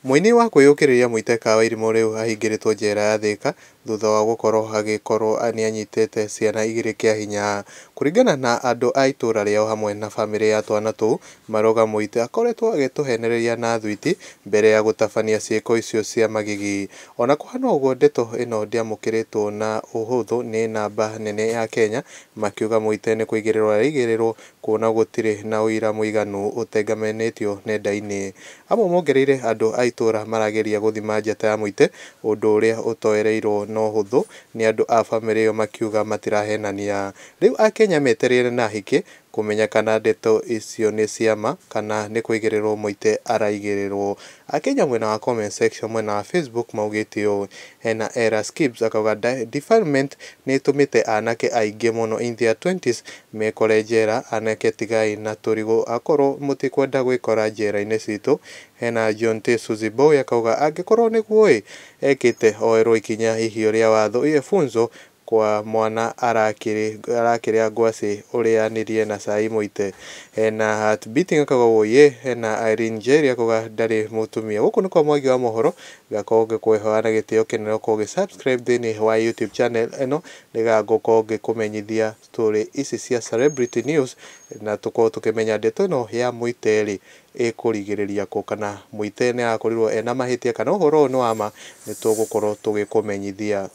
Mũini wa kwĩyũkĩrĩria Mũiteka wa Irimũ rĩu ahingĩrĩtwo njera ya Thika thutha wa gũkorwo agĩkorwo nĩanyitĩte ciana igĩrĩ kĩa hinya. Kũringana na andũ a itũra rĩao hamwe na bamĩrĩ ya twana tũu, marauga Mũite akoretwo agĩtũhenereria na thwiti mbere ya gũtabania ciĩko icio cia magigi. Ona kũhana ũguo, ndeto ĩno ndĩamũkĩrĩtwo na ũhũthũ nĩ namba nene ya Kenya, makiuga Mũite nĩ kũigĩrĩrwo araigĩrĩrwo kuona gũtirĩ na ũira mũiganu ũtengamanĩtio nenda-inĩ. Amwe mongereire andũ a itũra marageria gũthima njata ya Mũite, ũndũ ũrĩa ũtoereirwo na ũhũthũ nĩ andũ a bamĩrĩ ĩyo makiuga matirahenania. Rĩu akenya metereire na hĩkĩ kũmenya kana ndeto icio nĩ cia ma kana nĩ kũigĩrĩrwo Mũite araigĩrĩrwo. Akenya mwena wa comment section mwena wa Facebook maugĩte ũũ, hena Era Skips akauga defilement nĩ ĩtũmĩte anake aingĩ mũno in their 20s mekore njera. Anake tigai na tũrigũ akorwo mũtikwenda gwĩkora njera-inĩ citũ. Hena John T Suzy Boy akauga angĩkorwo nĩguo ĩ ekĩte oerwo ikinya ihiũ rĩa watho iwe funzo kwa mwana arakĩrĩa ngwacĩ ũrĩanĩrie na cai Mũite. Hena Heart Beating akauga woiye. Hena Irene Njeri akauga ndarĩ mũtumia. Gũkũ nĩ kwa Mwangi wa mohoro, ngakorwo ngĩkũhoya na gĩtĩo kĩnene ũkorwo ũgĩ subscribe thĩinĩ wa YouTube channel ĩno nĩgetha ngũkorwo ngĩkũmenyithia story ici cia celebrity news na tũkorwo tũkĩmenya ndeto ĩno ya Mũite rĩ ĩkũrigĩrĩria kũ, kana Mũite nĩ arakorirwo ena mahĩtia kana ũhoro ũyũ nĩ wa ma, nĩ tũgũkorwo tũgĩkũmenyithia.